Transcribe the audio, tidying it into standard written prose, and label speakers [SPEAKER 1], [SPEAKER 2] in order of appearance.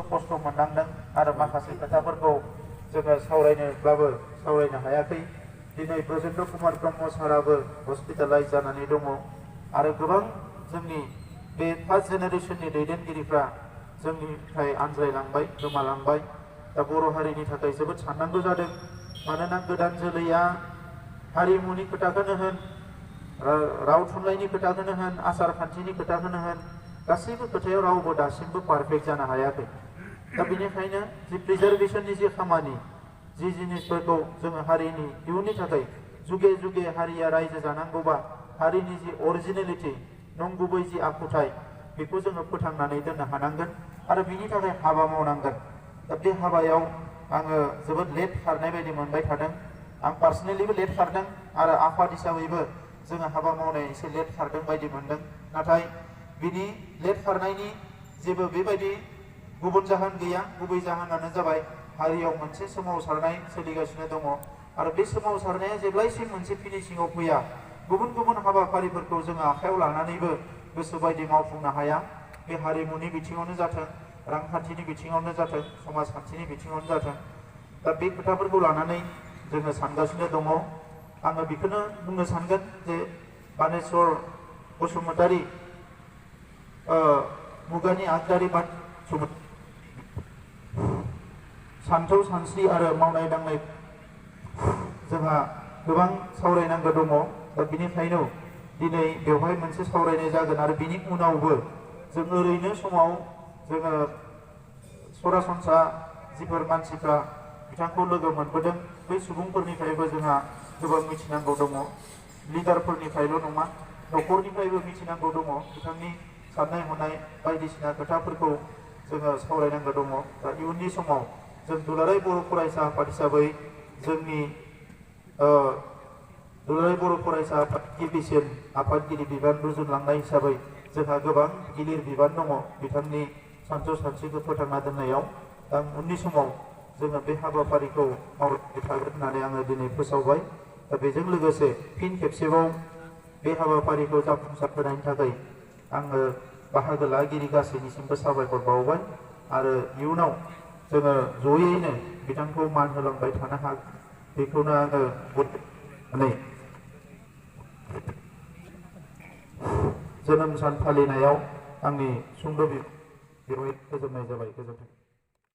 [SPEAKER 1] खस्थ' मोननांदों आरो माखासे खोथाफोरखौ जोङो सावरायनोब्लाबो सावरायनो हायाखै। दिनै ब्रजेन्द्र कुमार ब्रह्म साराबो हस्पिटालाइज जानानै दङ आरो गोबां जोंनि बे फार्स्ट जेनेरेसननि दैदेनगिरिफ्रा जोंनिफ्राय आनज्रायलांबाय, गोमालांबाय। दा बर' हारिनि थाखाय जोबोद साननांगौ जादों। मानोना गोदान जोलैया हारिमुनि खोथाखौनो होन, राव थुनलाइनि खोथाखौनो होन, आसार खान्थिनि खोथाखौनो होन, गासैबो खोथायाव रावबो दासिमबो पारफेक्ट जानो हायाखै। दा बेनिखायनो जि प्रिजार्भेशननि जि खामानि, जि जिनिसफोरखौ जोङो हारिनि इयुननि थाखाय जुगे जुगे हारिया रायजो जानांगौबा हारिनि जि अरिजिनेलिटि, नंगुबै जि आखुथाय, बेखौ जोङो फोथांनानै दोननो हानांगोन आरो बिनि थाखाय हाबा मावनांगोन। दा बे हाबायाव आङो जोबोद लेट खारनाय बायदि मोनबाय थादों। आं पार्सनेलिबो लेट खारदों आरो आफाद हिसाबैबो जोङो हाबा मावनाय एसे लेट खारदों बायदि मोनदों। नाथाय बिनि लेट खारनायनि जेबो बेबायदि गुबुन जाहोन गैया। गुबै जाहोनानो जाबाय हारियाव मोनसे सोमावसारनाय सोलिगासिनो दङ आरो बे सोमावसारनाया जेब्लायसिम मोनसे फिनिशिंआव फैया, गुबुन गुबुन हाबाफारिफोरखौ जोङो आखायाव लानानैबो गोसो बायदि मावफुंनो हाया। बे हारिमुनि बिथिङावनो जाथों, रांखान्थिनि बिथिङावनो जाथों, समाजखान्थिनि बिथिङावनो जाथों। दा बे खोथाफोरखौ लानानै जोङो सानगासिनो दङ। आङो बेखौनो बुंनो सानगोन जे बानेश्वर बसुमतारी मुगानि आगदारि सानथौ सानस्रि आरो मावनाय दांनाय जोंहा गोबां सावरायनांगौ दङ। दा बिनिखायनो दिनै बेवहाय मोनसे सावरायनाय जागोन आरो बिनि उनावबो जों ओरैनो समाव जोङो सरासनस्रा जिफोर मानसिफ्रा बिथांखौ लोगो मोनबोदों, बै सुबुंफोरनिफ्रायबो जोंहा गोबां मिथिनांगौ दङ। लिडारफोरनिफ्रायल' नङा, न'खरनिफ्रायबो मिथिनांगौ दङ। बिथांनि साननाय हनाय बायदिसिना खोथाफोरखौ जोङो सावरायनांगौ दङ। दा इयुननि समाव जों दुलाराय बर' फरायसा आफाद हिसाबै जोंनि दुलाराय बर' फरायसा आफाद गिबिसिन आफादगिरि बिबान रुजुनलांनाय हिसाबै जोंहा गोबां गिलिर बिबान दङ बिथांनि सानथौ सानस्रिखौ फोथांना दोननायाव। दा उननि समाव जोङो बे हाबाफारिखौ मावलांबाय थागोन होननानै आङो दिनै फोसावबाय। दा बेजों लोगोसे फिन खेबसेबाव बे हाबाफारिखौ जाफुंसार होनायनि थाखाय आङो बाहागो लागिरि गासैनिसिमबो साबायखर बावबाय आरो इयुनाव जोङो जयैनो बिथांखौ मान होलांबाय थानो हागोन, बेखौनो आङो जोनोम सान फालिनायाव आंनि सुंद' बिबुंथि फोजोबनाय जाबाय। गोजोन्थों।